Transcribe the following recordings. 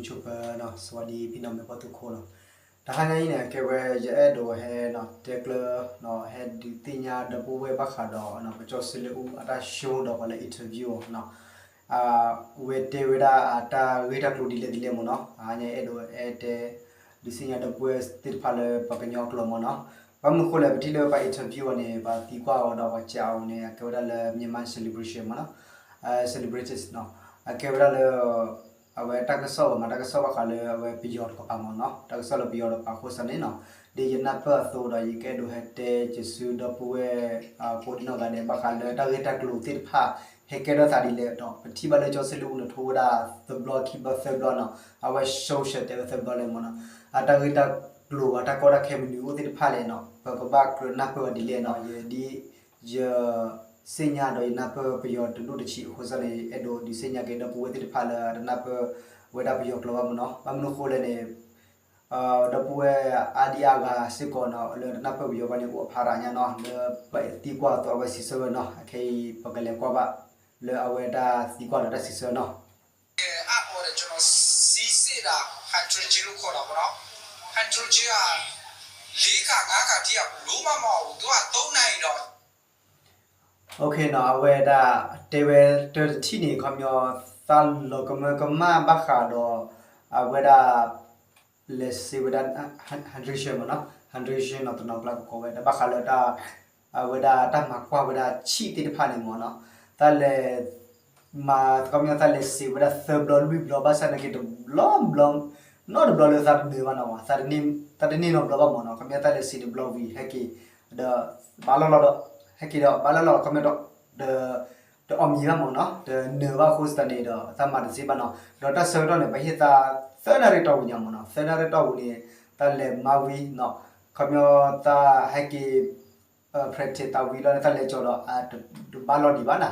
ဆိပၢၤနီၤ စဝၤဒံဖံနီၤ မဲာ်ဖီၣ်သူခိၣ်နီၤ, တဟါညါအံၤန့ၣ် ကဲဝဲယအဲၣ်ဒိးဟဲနီၤ တဲကျၢၤနီၤ ဟဲဒုးသ့ၣ်ညါဒီပုၢ်ဝဲၢ်ဘၣ်ဃးဒီးနီၤ ကၠီၣ်စ့လၢအူအတၢ်ဆိဒီးပှၤလၢ interview အီၤနီၤ, အဝဲတဲဝဲဒၣ်အတၢ်ဂ့ၢ်တၢ်ကျိၤဒ်လဲၣ်ဒ်လဲၣ်မ့ၢ်နီၤ, တဟါညါအဲၣ်ဒိးဟဲတဲ ဒုးသ့ၣ်ညါဒီပုၢ်ဝဲၢ်သ့ၣ်တဖၣ်လၢပှၤကညီကျိာ်မ့ၢ်နီၤ, ဘၣ်မနုၤဃိလဲၣ် ပထံၣ်လၢပှၤ interview အီၤန့ၣ် ပှၤသံကွၢ်အီၤဒီးပှၤစံးအီၤန့ၣ် အကဲဝဲဒၣ်လၢ Myanmar celebration မ့ၢ်နီၤ, celebrities နီၤ, အကဲဝဲဒၣ်လၢ အဝဲတၢ်ကစီၣ်ဘၣ်မး တၢ်ကစီၣ်ဘၣ်ဃးလၢအဝဲပယီၤတကပၤမ့ၢ်နီၤ, တၢ်ကစီၣ်လၢပယီၤတကပၤအဃိသတးန့ၣ်နီၤ, ဒ်ယနၢ်ပၢၢ်အသိးဒီး ယကအဲၣ်ဒိးဟဲတဲက့ၤဆူဒီပုၢ်ဝဲၢ် ကိးဒံနီၢ်ဂၤဒဲး ဘၣ်ဃးလၢတၢ်ဂ့ၢ်တၢ်ကျိၤသ့ၣ်တဖၣ် ဟဲကဲထီၣ်သးဒ်လဲၣ်ဒီး ပထံၣ်ဘၣ်လၢကၠီၣ်စ့လၢအူန့ၣ် ထိဝဲဒၣ်သၢဘျီခံဘျီသၢဘျီနီၤ, အဝဲ social တဲဝဲသၢဘျီလဲၣ်မ့ၢ်နီၤ, အတၢ်ဂ့ၢ်တၢ်ကျိၤဘၣ်တၢ်ကီတၢ်ခဲမနုၤအိၣ်သ့ၣ်တဖၣ်လဲၣ်နီၤ ပကဘၣ်ကြၢးနၢ်ပၢၢ်အီၤဒ်လဲၣ်နီၤ, ယဒ် ယသ့ၣ်ညါဒီးယနၢ်ပၢၢ်ပယီၤတဒိၣ်တဆံးအဃိသတးန့ၣ် အဲၣ်ဒိးဒုးသ့ၣ်ညါက့ၤဒီပုၢ်ဝဲၢ်သ့ၣ်တဖၣ်လၢတနၢ်ပၢၢ်ဝဲဒၣ်ပယီၤကျိာ်ဘၣ်မ့ၢ်နီၤ, ဘၣ်မနုၤဃိလဲၣ်န့ၣ် ဒီပုၢ်ဝဲၢ်အါဒံအါဂၤစ့ၢ်ကီးနီၤ လၢတနၢ်ပၢၢ်ပယီၤဘၣ်န့ၣ် အိၣ်အဖးရၤညါနီၤ လၢပသံကွၢ်အသိးအဝဲစံးဆၢဝဲနီၤ, အခဲအံၤ ပကလဲၤကွၢ်ဘၣ် လၢအဝဲတၢ်သံကွၢ်ဒီးတၢ်စံးဆၢနီၤ. အအီဒီးကျွန်တော်စီးဆင်းတာ ဟိုက်ဒြိဂျင်လို့ခေါ်တာပေါ့နော်, ဟိုက်ဒြိဂျင်က လေးခါငါးခါထိအောင် ဘယ်လိုမှမဟုတ်ဘူး, သူကသုံးနာရီတော့ Okay နီၤ, အဝဲဒၣ်တဲဝဲတၢ်တထံၣ်န့ၣ် ခီပညီ သးလီၤကမၢကမၣ်ဘၣ်ဃးဒီး အဝဲဒၣ် လဲၤစ့ဝဲဒၣ် hydration မ့ၢ်နီၤ, hydration နီၤ တနီၤကျါကကိးဝဲဒၣ် ဘၣ်ဃးလၢတၢ် အဝဲဒၣ်တၢ်မၤကွၢ်ဝဲဒၣ်ဆံၣ်သ့ၣ်တဖၣ်န့ၣ်မ့ၢ်နီၤ, သးလဲၤ မၤ ခီပညီသးလဲၤစ့ဝဲဒၣ်သၢဘျီလွံၢ်ဘျီ ဘၣ်ဆၣ်သနာ်က့တဘျီဘျီ နီတဘျီလၢသးတနၢၤဘၣ်နီၤ, သးတန့ၢ်နီတဘျီဘၣ်မ့ၢ်နီၤ, ခီပညီသးလဲၤစ့တဘျီဝံၤ ဟဲက့ၤ ဒီး ဘၣ်လီၢ်လီၢ်ဒီး ဟဲက့ၤဒီး ဘၣ်လီၢ်လီၢ် ခီပညီဒီး တအီၣ်မံၤဘၣ်မ့ၢ်နီၤ, တနၢၤဘၣ်အဃိသတးန့ၣ်ဒီး သးမၤတသ့ဘၣ်နီၤ, ဒီးတၢ်ဆၢကတီၢ်န့ၣ် ပဟ့ၣ်သး သၢနၣ်ရံၣ်တီၢ်ပူၤညါမ့ၢ်နီၤ, သၢနၣ်ရံၣ်တီၢ်ပူၤန့ၣ် သးလဲၤမၤဝံၤနီၤ, ခီပညီသးဟဲက့ၤ practice သးဝံၤလီၤန့ၣ် သးလဲၤကၠီၤဒီး တဘၣ်လီၢ်ဒံးဘၣ်နၤ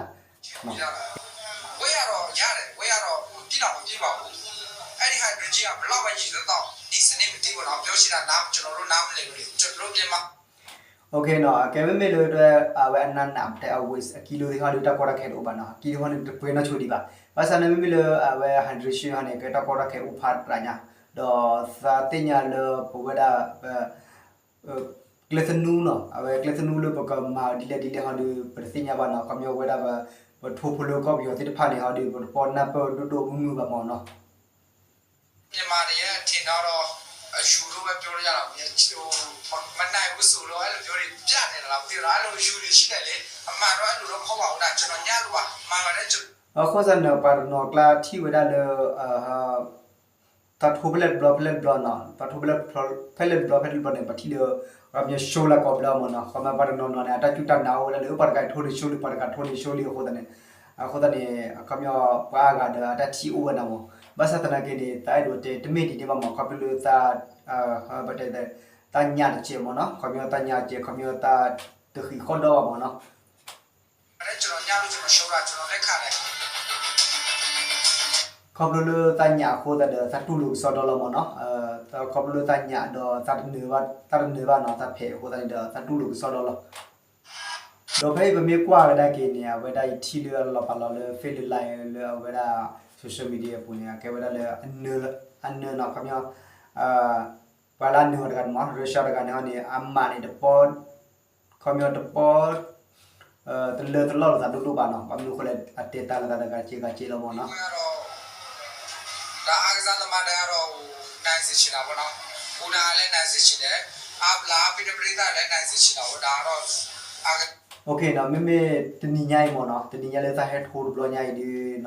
ဝဲအီၤဒီး ရတယ်, ဝဲအီၤဒီး မကံၣ်ဒီးမကံၣ်ဘၣ်ဘူး, အဲဒီ hydrogen က ဘယ်လောက်ပဲရေသသောက် ဒီစနစ်မတည်ဘူးနော်, ပြောချင်တာ နား ကျွန်တော်တို့ နားမလည်ဘူးလေ, ကျွန်တော်တို့ မြန်မာ Okay နီၤ, အကဲမ့မ့ၢ်လၢ အဝဲအနးနးတဲအဝဲ အကံၣ်လိသ့ၣ်ဟီဒီး တၢ်ကီတၢ်ခဲတအိၣ်ဘၣ်နီၤ, အကံၣ်လိဟီန့ၣ် တပှဲၤနီၢ်ဆိဒံးဘၣ်, ဘၣ်ဆၣ်န့ၣ် မ့မ့ၢ်လၢအဝဲ hydration ဟီန့ၣ် ကဲတၢ်ကီတၢ်ခဲအိၣ်ဖးတရၣ်ညါ, ဒီးသးသ့ၣ်ညါလၢပဝဲဒၣ် ကျဲသနူနီၤ, အဝဲကျဲသနူလၢပကမၤဒ်လဲၣ်ဒ်လဲၣ်ဟီဒီး ပတသ့ၣ်ညါဘၣ်နီၤ, ခီပညီဝဲဒၣ် ပထိဖိလၢကီၢ်ပယီၤသ့ၣ်တဖၣ်န့ၣ်ဟီဒီး ပတပီနၢ်ပၢၢ်ဒိၣ်ဒိၣ်မုၢ်မုၢ်ဘၣ်မ့ၢ်နီၤ. မြန်မာတွေရဲ့ ထင်တာတော့ အယူတို့ပဲ ပြောလို့ရတာပေါ့ဗျာ။ ဟို မနိုင်ဘူးဆိုတော့ အဲ့လိုမျိုးတွေ ပြနေတာလား မသိဘူးနော်။ အဲ့လိုယူတွေရှိတယ်လေ။ အမှန်တော့ အဲ့လိုတော့ မဟုတ်ပါဘူး။ ဒါ ကျွန်တော် ညှပ်လို့ပါ။ မှန်ပါတယ် ကျွန်တော် အဃိသတးန့ၣ် ပှၤတနီၤကျါထံၣ်ဝဲဒၣ်လၢ သးထိဖဲလဲၣ်တဘျီ ဖဲလဲၣ်တဘျီနီၤ, သးထိဖဲလဲၣ်တဘျီ ဖဲလဲၣ်တဘျီန့ၣ် ပှၤထံၣ်လၢ ပှၤမ့ၢ် show လၢကိးဘျီမ့ၢ်နီၤ, ခီမ့ၢ်ပှၤတနီၤနီၤန့ၣ် အတၢ်စူၢ်တၢ်နာ်အိၣ်ဝဲဒၣ်လၢ ပှၤတဂၤထိန့ၣ် show လံ ပှၤတဂၤထိန့ၣ် show လံအဃိသတးန့ၣ်, အဃိသတးန့ၣ် အခီပညီ ပှၤအါဂၤဒီးအတၢ်ထံၣ်အိၣ်ဝဲဒၣ်မ့ၢ်, ဘၣ်ဆၣ်သနာ်က့န့ၣ် သးအဲၣ်ဒိးတဲတမ့ၢ်ဒ်န့ၣ်ဘၣ်မ့ၢ် ခီဖျိလၢသး ပတဲ သးညၣ်တစဲးမ့ၢ်နီၤ, ခီပညီသးညၣ်တစဲး ခီပညီသးတဃံးဃီဒီးဘၣ်မ့ၢ်နီၤ. ခီဖျိလၢသးညၣ်အဃိ သးဒီးသးတူၢ်လိာ်ကစီဒီလီၤမ့ၢ်နီၤ, ခီဖျိလၢသးညၣ်ဒီး သးတနၢၤဘၣ်နီၤ, သးဖဲးအဃိသတးန့ၣ်ဒီး သးတူၢ်လိာ်ကစီဒီလီၤ. ဒီးဖဲအံၤပမ့ၢ်ကွၢ်ကဒါက့ၤန့ၣ် အဝဲဒၣ်ယထံၣ်လၢအလီၤပာ်လီၤလၢ Facebook Live လၢအဝဲဒၣ် social media အပူၤန့ၣ် အကဲဝဲဒၣ်လၢ အနၢၤနီၤ, ခီပညီ ပှၤလၢအနၢၤအီၤတဂၤန့ၣ်မ့ၢ် Russia တဂၤန့ၣ်ဟီန့ၣ် အမၤန့ၣ်တပီ ခီပညီတပီ တလၢတလီၢ်လိာ်သးဒိၣ်ဒိၣ်ဘၣ်နီၤ, ဘၣ်မနုၤအဃိလဲၣ် အတဲတၢ်လၢသးတဂၤစ့ဂၤစ့လီၤမ့ၢ်နီၤ. ဒါအားကစားသမားတိုင်းကတော့ ဟို နိုင်စေချင်တာပေါ့နော်။ ကိုယ်တိုင်ကလည်း နိုင်စေချင်တယ်။ အားလာအားပေးတဲ့ပရိသတ်လည်း နိုင်စေချင်တာပေါ့။ ဒါကတော့ အားက Okay နီၤ, မ့မ့ၢ်တနံၤညါအံၤမ့ၢ်နီၤ, တနံၤညါလၢသးဟဲထိတဘျီညါအံၤဒီး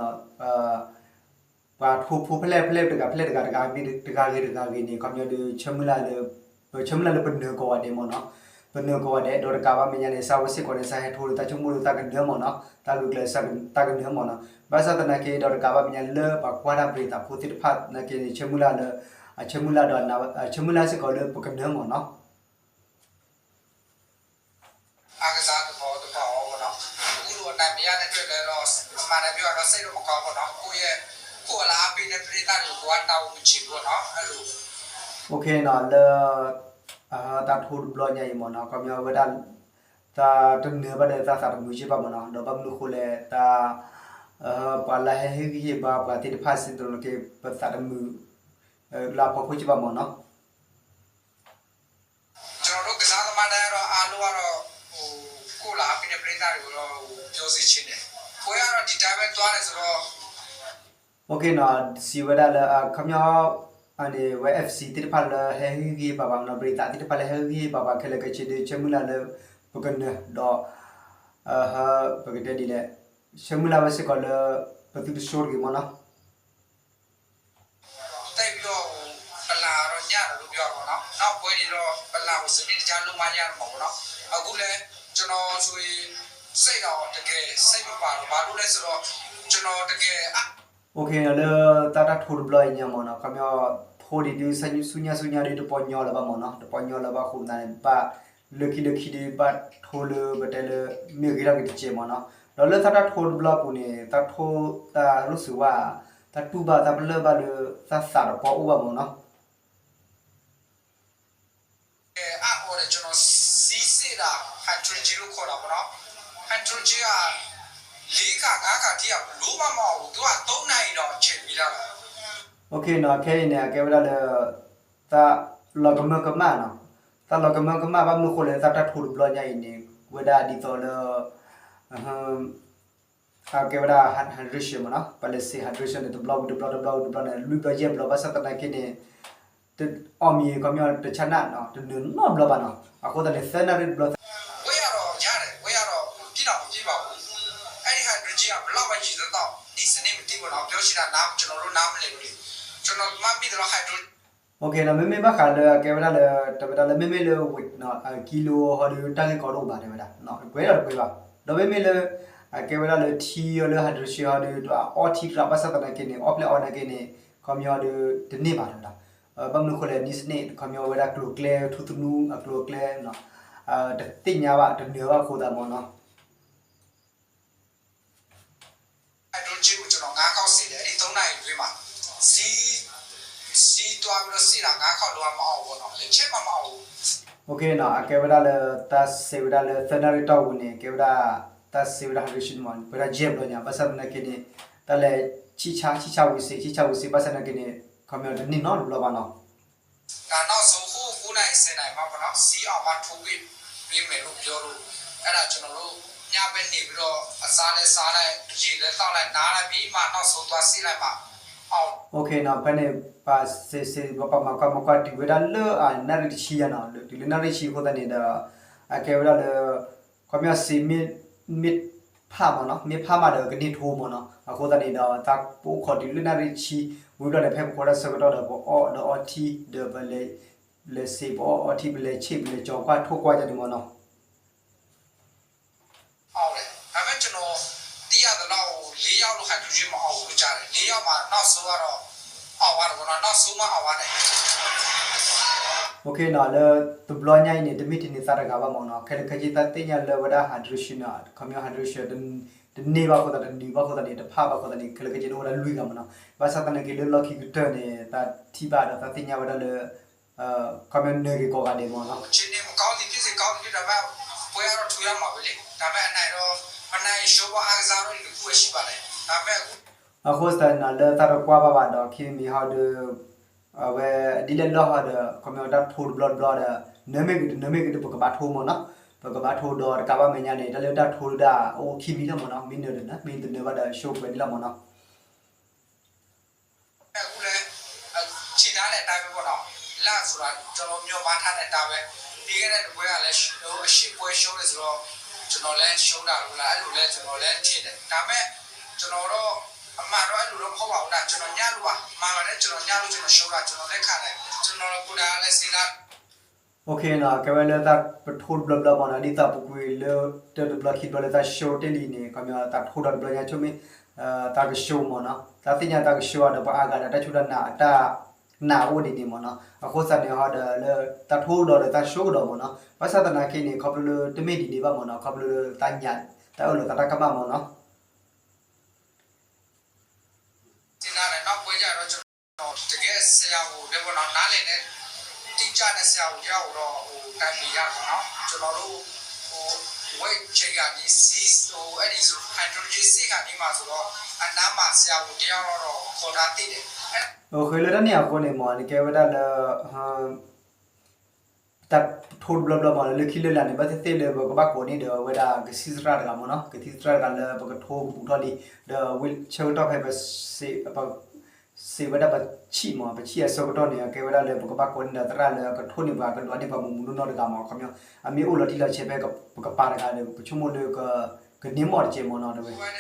ပှၤထိဖိဖဲလဲၣ်ဖဲလဲၣ်တဂၤဖဲလဲၣ်တဂၤတဂၤဂ့ၤတဂၤဂ့ၤန့ၣ် ခီပညီဒီး ဆၢမုၢ်လၢ်လၢ ပဆၢမုၢ်လၢ်လၢပနၢၤကိးဂၤဒဲးမ့ၢ်နီၤ, ပနၢၤကိးဂၤဒဲး ဒီးတကးဘၣ်မဲာ်ညါန့ၣ် စးဝဲစ့ၢ်ကီးန့ၣ် စးဟဲထိဒီး သးဆိကမိၣ်ဒီးသးကနၢၤမ့ၢ်နီၤ, သးဂုာ်ကျဲးစၢးသးကနၢၤမ့ၢ်နီၤ, ဘၣ်ဆၣ်သနာ်က့ဒီးတကးဘၣ်မဲာ်ညါလၢပှၤကွၢ်တၢ်ပျံၤသးဖိသ့ၣ်တဖၣ် သနာ်က့န့ၣ် ဆၢမုၢ်လၢ်လၢ အဆၢမုၢ်လၢ်ဒီး ဆၢမုၢ်လၢ်စ့ၢ်ကီးလၢပကနၢၤမ့ၢ်နီၤ. အားကစားသမားတစ်ပါပေါ့နော်။ အခုလိုအနိုင်မရတဲ့အတွက်လည်းတော့ အမှန်တကယ်ပြောရတော့ စိတ်တော့မကောင်းဘူးနော်။ ကိုယ့်ရဲ့ ကိုယ့်အလားအပေးတဲ့ပရိသတ်တွေကိုက တာဝန်မကျေဘူးပေါ့နော်။ အဲ့လို Okay နီၤ, လၢ တၢ်ထိတဘျီညါအံၤမ့ၢ်နီၤ, ခီပညီဝဲဒၣ် သးတနၢၤဘၣ်ဒီးသးသးတမုာ်က့ဘၣ်မ့ၢ်နီၤ, ဒီးဘၣ်မနုၤအဃိလဲၣ် သး ပှၤလၢဟဲဟ့ၣ်ဂံၢ်ဟ့ၣ်ဘါပှၤသ့ၣ်တဖၣ်စ့ၢ်ကီးန့ၣ်က့ ပသးတမုာ်လၢအဖီခိၣ်က့ဘၣ်မ့ၢ်နီၤ. ကျွန်တော်တို့ကစားသမားတိုင်းကတော့အားလုံးကတော့ဟိုကိုယ့်လာအဖိနဲ့ပရိသတ်တွေကိုတော့ဟိုပြောစေချင်တယ်။ ပွဲကတော့ဒီတိုင်းပဲသွားတယ်ဆိုတော့ OK နီၤ စံးဝဲဒၣ်လၢ အခီပညီ န့ၣ် ဝဲ FC သ့ၣ်တဖၣ်လၢဟဲဟ့ၣ်ဂံၢ်ဟ့ၣ်ဘါပှၤနီၤ ပရိသတ်သ့ၣ်တဖၣ်လၢဟဲဟ့ၣ်ဂံၢ်ဟ့ၣ်ဘါပှၤခဲလၢာ်ခဲဆ့ဒီး ဆၢမုၢ်လၢ်လၢ ပကနၢၤဒီး ပကတဲဒ်လဲၣ် ဆၢမုၢ်လၢ်ဝဲစ့ၢ်ကီးလၢ ပသုတဆိတဂ့ၤမ့ၢ်နီၤ. တိုက်ပြီးတော့ဟိုပလာတော့ညတယ်လို့ပြောရပါတော့နောက်ပွဲတွေတော့ပလာကိုစနစ်တကျလုံးမရရမှာပေါ့နော်အခုလည်းကျွန်တော်ဆိုရင်စိတ်တော့တကယ်စိတ်မပါတော့ဘာလို့လဲဆိုတော့ကျွန်တော်တကယ် OK လၢတၢ်ထိတဘျီအံၤညါမ့ၢ်နီၤ ခီပညီ ထိဒံးဒုးဆူညါဆူညါဒုးတပီၢ်ညီလၢၤဘၣ်မ့ၢ်နီၤ တပီၢ်ညီလၢၤဘၣ်အဃိသတးန့ၣ် ဘၣ်လၢခံလၢခံဒုးဘၣ်ထိလၢပတဲလၢ မ့ၢ်ဂ့ၤထီၣ်က့ၤတစဲးမ့ၢ်နီၤ ဒီးလၢသးတၢ်ထိတဘျီအပူၤန့ၣ် သးထိတၢ်လိၣ်စူၤဝါ တၢ်တူၢ်ဘၣ်တၢ်ပလၢၢ်ဘၣ်လၢ သးသးတပီၢ်အိၣ်ဘၣ်မ့ၢ်နီၤ အါအီၤဒီးကျွန်တော်စီးစေတာ hydrogen လို့ခေါ်တာပေါ့နော် hydrogen ကလေးခါငါးခါထိကဘလို့မှမအောင်ဘူးသူကသုံးနာရီတော့အချိန်ပေးတာပါ OK နီၤ ခဲအံၤန့ၣ် အကဲဝဲဒၣ်လၢ သးလီၤကမၢကမၣ်နီၤ သးလီၤကမၢကမၣ်ဘၣ်မနုၤဃိလဲၣ် သးတၢ်ထိတဘျီညါအံၤန့ၣ် ဝဲဒၣ်ဒ်သိးလၢ အကဲဝဲဒၣ် hydration မ့ၢ်နီၤ ပှၤလဲၤစ့ hydration န့ၣ် တဘျီဝံၤတဘျီ တဘျီဝံၤတဘျီန့ၣ် လွံၢ်ဘျီယဲၢ်ဘျီ ဘၣ်ဆၣ်သနာ်က့န့ၣ် တအီၣ်မံၤခီပညီတဆၣ်နၣ်နီၤ တနုာ်နီတဘျီဘၣ်နီၤ အဃိသတးန့ၣ် သၢနၣ်ရံၣ်တဘျီ ဝဲရတော့ရတယ်ဝဲရတော့ပြည့်တော့မပြည့်ပါဘူးအဲ့ဒီ hydrogen ကဘယ်လောက်ပဲယူသတော့ဒီစနေမသိဘူးနော်ပြောချင်တာနားကျွန်တော်တို့နားမလည်ဘူးလေကျွန်တော်မှတ်မိသလောက် hydrogen OK နီၤ မ့မ့ၢ်ဘၣ်ဃးလၢအကဲဝဲဒၣ်လၢ တဲဝဲဒၣ်လၢမ့မ့ၢ်လၢ weight နီၤ ကံလိဟီဒုးတၢ်ဂ့ၢ်ကီတအိၣ်ဘၣ်တဲဝဲဒၣ် ကွဲးဒီးတကွဲးဘၣ် ဒီးမ့မ့ၢ်လၢ အကဲဝဲဒၣ်လၢထံအီၤလၢ hydration ဟီဒုး အီထံတရၣ်ဘၣ်ဆၣ်သနာ်က့န့ၣ် အီၣ်ဖျဲၣ်အီၣ်နာ်က့န့ၣ် ခီပညီဒုး တန့ၢ်ဘၣ်တဲဝဲဒၣ် ဘၣ်မနုၤဃိလဲၣ် နံစနစ် ခီပညီဝဲဒၣ်ကျိၤကျဲ ထူသနူအကျိၤအကျဲ တသ့ၣ်ညါဘၣ် တနၢၤဘၣ်အဃိသတးမ့ၢ်နီၤ ဟိုက်ဒြိၣ်ကၠ့ကိုကျွန်တော်ငါးခေါက်စေတယ်အဲ့ဒီသုံးနာရီအတွင်းမှာစီးစီးသွားပြီးတော့စေတာငါးခေါက်လုံးကမအောင်ဘူးနော်တစ်ချက်မှမအောင်ဘူး OK နီၤ အကဲဝဲဒၣ်လၢ တၢ်စံးဝဲဒၣ်လၢ သၢနၣ်ရံၣ်တီၢ်ပူၤန့ၣ် ကဲဝဲဒၣ် တၢ်စံးဝဲဒၣ် hydration မ့ၢ် ဝဲဒၣ်ယဲၢ်ဘျီညါ ဘၣ်ဆၣ်သနာ်က့န့ၣ် တၢ်လဲၤဆံၣ်ဆါ ဆံၣ်ဆါဝံၤစ့ ဆံၣ်ဆါဝံၤစ့ ဘၣ်ဆၣ်သနာ်က့န့ၣ် ခီပညီတန့ၢ်နီတဘျီဘၣ်နီၤ နောက်ဆုံးဟိုးကိုးနာရီဆယ်နာရီမှပေါ့နော်စီးအောင်မှထိုးပြီးပေးမယ်လို့ပြောလို့အဲ့ဒါကျွန်တော်တို့ညှပ်ပဲနေပြီးတော့အစားလဲစားလိုက်ရရင်ပေါ့နော် OK နီၤ ဖဲန့ၣ် ပှၤစ့စ့ ပှၤပာ်မၤကွၢ်မၤကွၢ်တုၤဝဲဒၣ်လၢအနၣ်ရံၣ်တဆံယါနီၤ တုၤလၢနၣ်ရံၣ်ဆံအဃိသတးန့ၣ်ဒီး အကဲဝဲဒၣ်လၢ ခီပညီစ့မ့ၢ် မ့ၢ်ဖးမ့ၢ်နီၤ မ့ၢ်ဖးမးဒီးကန့ၢ်ထိမ့ၢ်နီၤ အဃိသတးန့ၣ်ဒီး သးပအိၣ်ခိးတုၤလၢနၣ်ရံၣ်ဆံ ဝံၤဘျီန့ၣ် ဖဲပခိးတၢ်ဆၢကတီၢ်ဒီး ပအီၣ်ဒီးအီထံ ဒီးပလဲၤ လဲၤစ့ ပအီၣ်အီထံ ပလဲၤဆ့ ပလဲၤကၠီၤကွၢ်ထိၣ်ကွၢ်ယါန့ၣ်မ့ၢ်နီၤ အောင်တယ်ဒါပေမဲ့ကျွန်တော်သိရသလောက်ဟိုလေးယောက်လို့ဟိုက်ဒြိၣ်ကၠ့မအောင်ဘူးလို့ကြားတယ်လေးယောက်မှာနောက်ဆုံးကတော့အောင်သွားတယ်ပေါ့နော်နောက်ဆုံးမှအောင်သွားတယ် OK နီၤ လၢတဘျီညါအံၤန့ၣ် တမ့ၢ်ထဲန့ၣ်သးတဂၤဘၣ်မ့ၢ်နီၤ ခဲလၢာ်ခဲဆ့သးသ့ၣ်ညါလၢဝဲဒၣ် hydration နီၤ ခီပညီ hydration တန့ၢ်ဘၣ်အဃိသတး တနုာ်ဘၣ်အဃိသတးန့ၣ် တဖးဘၣ်အဃိသတးန့ၣ် ခဲလၢာ်ခဲဆ့န့ၣ်အိၣ်ဝဲဒၣ်လွံၢ်ဂၤမ့ၢ်နီၤ ဘၣ်ဆၣ်သနာ်က့လၢလီၢ်ခံကတၢၢ်န့ၣ် သးထံၣ်ဘၣ်ဒီးသးသ့ၣ်ညါဝဲဒၣ်လၢ ခီပညီနၢၤက့ၤကိးဂၤဒဲးမ့ၢ်နီၤ အဃိသတးန့ၣ်လၢသးတကွၢ်ဘၣ်ဘၣ်ဒီး ခံမံၤဟီဒုး အဝဲဒ်လဲၣ်လၢဟီဒီး ခီပညီတၢ်ထိတဘျီတဘျီဒီး နၢၤမ့ၢ်ဂ့ၤတနၢၤမ့ၢ်ဂ့ၤဒီး ပကဘၣ်ထိမ့ၢ်နီၤ ပကဘၣ်ထိဒီးတကးဘၣ်မဲာ်ညါန့ၣ် တၢ်လၢတၢ်ထိဒၣ်အိၣ်ခံမံၤလီၤမ့ၢ်နီၤ မ့ၢ်နၢၤဒီးနၢၤ မ့ၢ်တနၢၤဘၣ်ဒီး ရှုံးပွဲဒ်လီၤမ့ၢ်နီၤ အခုလည်းခြေထားတဲ့အတိုင်းပဲပေါ့နော်လန့်ဆိုတာကျွန်တော်မျောပါထားတဲ့အတိုင်းပဲပြီးခဲ့တဲ့တပွဲကလည်းအရှိပွဲရှုံးနေဆိုတော့ကျွန်တော်လည်းရှုံးတာလို့လားအဲ့လိုလဲကျွန်တော်လည်းထင်တယ်ဒါပေမဲ့ကျွန်တော်တော့အမှန်တော့အဲ့လိုတော့မဟုတ်ပါဘူးဒါကျွန်တော်ညံ့လို့ပါမှန်ပါတယ်ကျွန်တော်ညံ့လို့ကျွန်တော်ရှုံးတာကျွန်တော်လည်းခါတယ်ကျွန်တော်ကိုယ်တိုင်ကလည်းစဉ်းစား OK နီၤ ကဲဝဲလၢသးပထိတဘျီဘျီမ့ၢ်နီၤ ဒ်သိးပူၤကွံာ်လၢတၢ်တဘျီခံဘျီလၢသးရှုံးတ့ၢ်လံန့ၣ် ခီပညီသးထိဒီးတဘျီညါဆိမ့ၢ် သးကရှုံးမ့ၢ်နီၤ သးသ့ၣ်ညါသးကရှုံးအီၤဒီးပှၤအါဂၤဒီးတၢ်ဆူးတၢ်နာ်အတၢ်နာ်အိၣ်ဒ်န့ၣ်မ့ၢ်နီၤ အဃိသတးန့ၣ်ဟီဒီးလၢသးထိဒီးဒီးသးရှုံးကဒီးမ့ၢ်နီၤ ဘၣ်ဆၣ်သနာ်က့န့ၣ် ခီဖျိလၢတမ့ၢ်ဒ်န့ၣ်ဘၣ်မ့ၢ်နီၤ ခီဖျိလၢသးညၣ် သးအၢၣ်လီၤသးတၢ်ကမၣ်မ့ၢ်နီၤ တကယ်ဆရာကိုလည်းပေါ့နော်နားလည်တဲ့တိကျတဲ့ဆရာကိုတယောက်ကိုတော့ဟိုတိုင်ပင်ရပေါ့နော်ကျွန်တော်တို့ဟို ဝဲဆဲးဂၤန့ၣ် စံအိၣ် အဲၣ်ဒိး ဟဲဒြိၣ်ကၠ့စ့ၢ်ဂၤန့ၣ်မၤသိးဒီး အနါမၤစၢၤအပူၤတယၢ်လီၤဒီး ခိးတၢ်သ့ၣ်ဒဲး. အိၣ်ဃ့လၢတၢ်န့ၣ်အဃိန့ၣ်မ့ၢ် နကဲဝဲဒၣ်လၢ တၢ်ထိတဘျီဘျီမ့ၢ် လၢခံလၢလာ်န့ၣ် ဘၣ်သ့ၣ်သ့ၣ်လၢပကဘၣ်ကိးန့ၢ်ဒီးဝဲဒၣ်ကသံၣ်သရၣ်တဂၤမ့ၢ်နီၤ, ကသံၣ်သရၣ်တဂၤလၢပကထိကပူၤထီၣ်လံ, ဒီးဝံၤဆၢကတီၢ်ဖဲပ စံးဝဲဒၣ်ပဆံၣ်မ့ၢ် ပဆံၣ်အဆၢကတီၢ်န့ၣ် အကဲဝဲဒၣ်လၢပကဘၣ်ကိးန့ၢ်ဒီးသရၣ်လၢအကထိန့ၢ်ပှၤ ကဒွးန့ၢ်ပှၤမူးမူးနီၢ်နီၢ်တဂၤမ့ၢ် ခီပညီ အမ့ၢ်အိၣ်လီၤတံၢ်လီၤဆဲးဖဲပကပၤတဂၤဒီး ပဆိကမိၣ်လၢ ကန့ၢ်မီၢ်တကဲမ့ၢ်နီၤ တဝဲ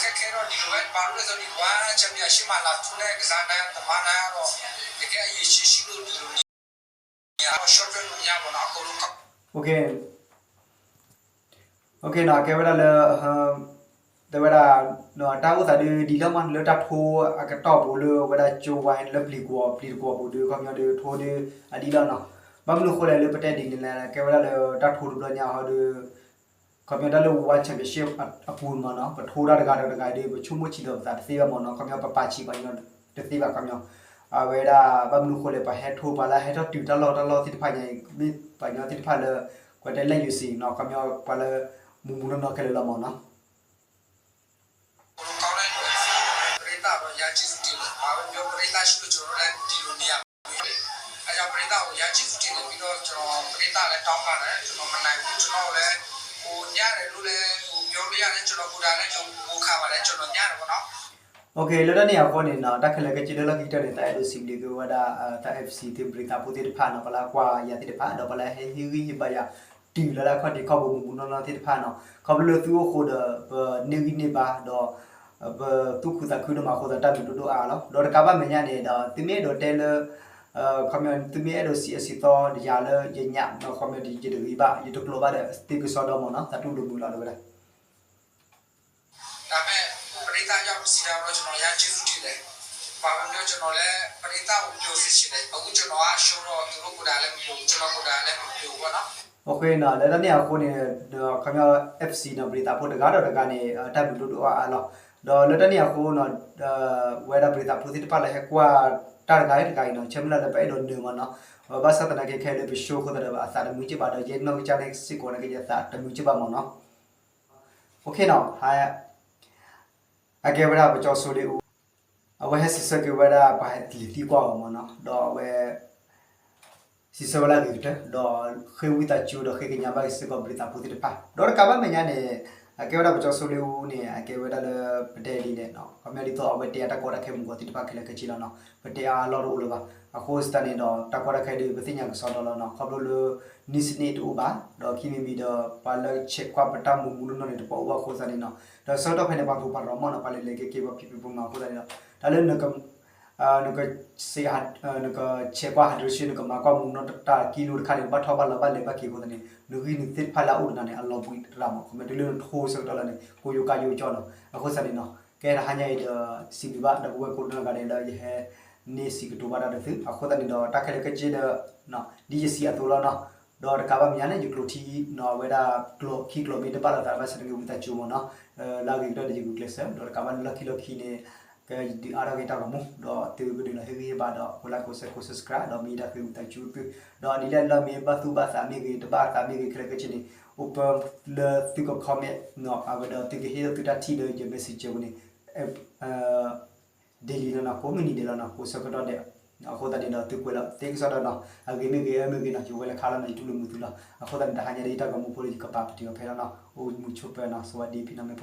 ခဲခဲဒီးဒ်လဲၣ်ဝဲ ပာ်ဒိၣ်လဲၣ်သိးဒ်ဝဲ ဆၢမံၤအဆံမးလၤထူလၢကစၢ်ဒၣ်သမါတၢ်ဒီး ကဲအယံာ်ဆံးဆံးဒိၣ်ဒ်လိာ်န့ၣ် အရှော့ဖဲလူညါမ့ၢ်နီၤ အကိးလၢ OK, OK နီၤ ကဲဝဲဒၣ်လၢ တဲဝဲဒၣ် တၢ်အိၣ်သးဒုးဒ်လီၤမး လၢတၢ်ထိအကတီၢ်ပူၤလၢဝဲဒၣ်ကၠိဝါလၢပျံၤကွီၤ ပျံၤတကွီၤပူၤဒုး ခီပညီဒုးထိဒုး အဒ်လီၤနီၤ, ဘၣ်မနုၤဃိလဲၣ်လၢပတဲဒ်န့ၣ်လဲၣ် ကဲဝဲဒၣ်လၢတၢ်ထိတဘျီညါဟီဒုး ခီပညီတၢ်လၢ One Championship အပူၤမ့ၢ်နီၤ ပထိဒၣ်တဂၤဒီးတဂၤဒီး ပဆိကမိၣ်ဆံးဒီးပသးတသ့ဘၣ်မ့ၢ်နီၤ ခီပညီပပာ်ဆံးပှၤညီတသ့ဘၣ်ခီပညီ အဝဲဒၣ်ဘၣ်မနုၤဃိလဲၣ် ပှၤဟဲထိပှၤလၢဟဲထီၣ်တုၤတၢ်လီၢ်တၢ်လီၢ်သ့ၣ်တဖၣ်ညါအံၤ မ့ၢ်ပှၤညီသ့ၣ်တဖၣ်လၢ ကွၢ်တဲလၢယိၤစံးနီၤ ခီပညီပှၤလၢ မူးမူးနီၢ်နီၢ်ခဲလၢာ်လီၤမ့ၢ်နီၤ ပရ့သးဒီးယါက့သူတ့ၢ်လၢ ပဝဲပရ့သးရှုၢကၠိဒီးလဲၤဒ်လိာ်န့ၣ်ယါ အယါပရ့သးအိၣ်ယါက့သူတ့ၢ်လၢ ပြီးတော့ ကျွန်တော် ပရ့သးလည်း တောင်းပါတယ် ကျွန်တော် မနိုင်ဘူး ကျွန်တော် လည်း ဟို ညံ့တယ်လို့လည်း ဟို ပြောလို့ရတယ် ကျွန်တော် ကိုယ်တိုင်လည်း ယိုခါပါတယ် ကျွန်တော် ညံ့တယ်ပေါ့နော် OK လၢတၢ်န့ၣ်အဃိန့ၣ်နီၤ တၢ်ခဲလၢာ်ခဲဆ့လၢလီၢ်ခံကတၢၢ်န့ၣ် တၢ်အဲၣ်ဒိးစံးဘျုးက့ၤဝဲဒၣ် တၢ် FC သုးပရ့သးဖိသ့ၣ်တဖၣ်နီၤ ပှၤလၢကွၢ်ယၤသ့ၣ်တဖၣ် ဒီးပှၤလၢဟ့ၣ်ဂံၢ်ဟ့ၣ်ဘါယၤ တုၤလၢလၢခီၣ်ထံးခီၣ်ဘိမူးမူးနီၢ်နီၢ်သ့ၣ်တဖၣ်နီၤ ခီဖျိလၢသုအိၣ်ဃိဒီး ပန့ၢ်ဂံၢ်န့ၢ်ဘါဒီး ပသူၣ်ခုသးခုဒိၣ်မးအဃိသတး တၢ်ဘျုးဒိၣ်ဒိၣ်အါအါလီၤ. ဒီးတကးဘၣ်မဲာ်ညါန့ၣ်ဒီး သုမ့ၢ်အဲၣ်ဒိးတဲလၢ ခီပညီ သုမ့ၢ်အဲၣ်ဒိးစံးအၢစံးသီယၤလၢယညၣ် ခီပညီ ယတဂ့ၤဘၣ် ယတကျိးဘၣ်ဒီးသုကစီဒီမ့ၢ်နီၤ သးတူၢ်လိာ်မုာ်လီၤ တဲဝဲဒၣ် ဒါပေမဲ့ ပရိသတ်ရောက်ပြီဆိုတာတော့ ကျွန်တော် အရမ်းကျေးဇူးတင်တယ်။ ဘာပဲပြော ကျွန်တော်လည်း ပရိသတ်ကို ပျော်စေချင်တယ်။ အခု ကျွန်တော်က ရှုံးတော့ သူတို့ကိုယ်တိုင်လည်း မပျော်ဘူး။ ကျွန်တော်ကိုယ်တိုင်လည်း မပျော်ဘူးပေါ့နော်။ OK နီၤ လၢတၢ်န့ၣ်အဃိန့ၣ် ခီပညီ FC နီၤ ပရိသတ်ဖိတဂၤဒီးတဂၤန့ၣ် တၢ်ဘျုးဒိၣ်ဒိၣ်အါအါလီၤ. ဒီးလၢတၢ်န့ၣ်အဃိနီၤ ဝဲဒၣ်ပရိသတ်ဖိသ့ၣ်တဖၣ်လၢဟဲကွၢ်တၢ်တဂၤတဂၤအံၤနီၤ ဆၢမုၢ်လၢ်လၢပအဲၣ်ဒိးနၢၤမ့ၢ်နီၤ ဘၣ်ဆၣ်သနာ်က့ခဲလၢာ်ပ show အဃိသတးဒီး အသးတမုာ်က့ဘၣ်ဒီး ယဲနီၢ်ကစၢ်န့ၣ်စ့ၢ်ကီးန့ၣ်က့ ယသးတမုာ်က့ဘၣ်မ့ၢ်နီၤ OK နီၤ အကဲဝဲဒၣ်ပကၠီဆိလ့အူ အဝဲဟဲစံးဆၢက့ၤဝဲဒၣ်ပှၤလံၤသံကွၢ်အီၤမ့ၢ်နီၤ ဒီးအဝဲ စံးဆၢဝဲလၢအဂ့ၤကတၢၢ် ဒီးဃ့ဝံသးစူၤဒီးဃ့ကညးဘၣ်က့ၤစ့ၢ်ကီးပရိသတ်ဖိသ့ၣ်တဖၣ် ဒီးတကးဘၣ်မဲာ်ညါန့ၣ် အကဲဝဲဒၣ်ပကၠီဆိလ့အူန့ၣ် အကဲဝဲဒၣ်လၢပတဲဒ်လဲၣ် ခီပညီဒ်သိးအဝဲတဲအတၢ်ကီတၢ်ခဲမုၢ်ဂီၤသ့ၣ်တဖၣ်ခဲလၢာ်ခဲဆ့လီၤနီၤ ပတဲအါအါလီၢ်တအိၣ်လၢၤဘၣ် အဃိသတးန့ၣ်ဒီး တၢ်ကီတၢ်ခဲဒုး ပသ့ၣ်ညါကစီဒီလီၤနီၤ ခီဖျိလၢ နည်းစနစ် တအိၣ်ဘၣ် ဒီးခံမံၤမံၤဒီး ပှၤလၢဆဲးကွၢ်ပတၢ်မူးမူးနီၢ်နီၢ်န့ၣ် တပှဲၤအိၣ်ဘၣ်အဃိသတးန့ၣ်နီၤ ဒီးဆၢကတီၢ်ဖဲန့ၣ် ပှၤဖှိၣ်ပှၤရိၤမ့ၢ်နီၤ ပှၤလဲၤလဲၤက့ၤက့ၤ ပှၤဖံးဖံးမၤမၤအဃိသတးန့ၣ်ဒီး တၢ်လၢနက နက ဆဲးကွၢ်ဟးဒြိၣ်ဆ့ နကမၤကွၢ်မူးနီၢ်တၢ်ကံလိတခါန့ၣ် နဘၣ်ထီၣ်ဘၣ်လီၤဘၣ်လဲၤဘၣ်က့ၤအဃိသတးန့ၣ် နဂံၢ်နသ့ၣ်တဖၣ်လၢအအိၣ်တနၤန့ၣ် အလီၤဘှံးတရၣ်မး ခီမ့ၢ်တုၤလၢနထိဆၢကတီၢ်လၢန့ၣ် ကိယိၤကါယိၤကၠီနီၤ အဃိသတးန့ၣ်နီၤ ကဲတဟါညါအံၤဒီး စံးဘျုးဘၣ်ဒီပုၢ်ဝဲၢ်ကိးဂၤဒဲးလၢယဟဲန့ၢ်စံးကတိၤဘၣ်တၢ်ဒီးသု အဃိသတးန့ၣ်ဒီး တၢ်ခဲလၢာ်ခဲဆ့ဒီး ဒ်ယစံးအသိးလီၤနီၤ ဒီးတကးဘၣ်မဲာ်ညါန့ၣ် ယကျိးထံနီၤ အဝဲဒၣ်ကျိးခံကျိးမ့ၢ်တဘၣ်လိာ်သးဘၣ်ဆၣ်န့ၣ် ဝံသးစူၤမ့ၢ်နီၤ လၢအဂ့ၤကတၢၢ်ဒီးယဂုာ်ကျဲးစၢး ဒီးတကးဘၣ်လၢလီၢ်ခံလီၢ်ခံန့ၣ် ကဒုးအါထီၣ်က့ၤတၢ်ဂီၤမူ ဒီးသုကဒုးလီၤဟ့ၣ်ဂံၢ်ဟ့ၣ်ဘါဒီး ကိးlike ကိးshare ကိး subscribe ဒီးမ့ၢ်တၢ်ဃ့ဝံသးစူၤသု ဒီးဒ်လဲၣ်လၢမ့ၢ်ဘၣ်သူၣ်ဘၣ်သးမ့ၢ်ဂ့ၤ တဘၣ်သးမ့ၢ်ဂ့ၤ ခဲလၢာ်ခဲဆ့န့ၣ် open လၢသုက comment နီၤ အဝဲဒီးသုကဟ့ၣ်လီၤသုတၢ်ထံၣ်လၢယ messenger ပူၤန့ၣ် daily နီၤနီၤ ကိးမုၢ်နံၤဒဲးလီၤနီၤ ကိးဆၢကတီၢ်ဒဲး အဃိသတးန့ၣ်ဒီး သုကွဲးလီၤသ့ကစီဒီနီၤ အဂ့ၤမ့ၢ်ဂ့ၤ အၢမ့ၢ်ဂ့ၤနီၤ ယဝဲလၢခါလီၤနီၤ ယတူၢ်လိာ်မုာ်သုလီၤ အဃိသတးန့ၣ် တဟါညါဒ်တၢ်ဂီၤမူဖိလၢ ယကပာ်ပတုာ်အီၤဖဲလီၤနီၤ အိၣ်မုာ်ဆိးပၢၤနီၤ စဝၤဒံဖံနီၤ မ့ၢ်ဖီ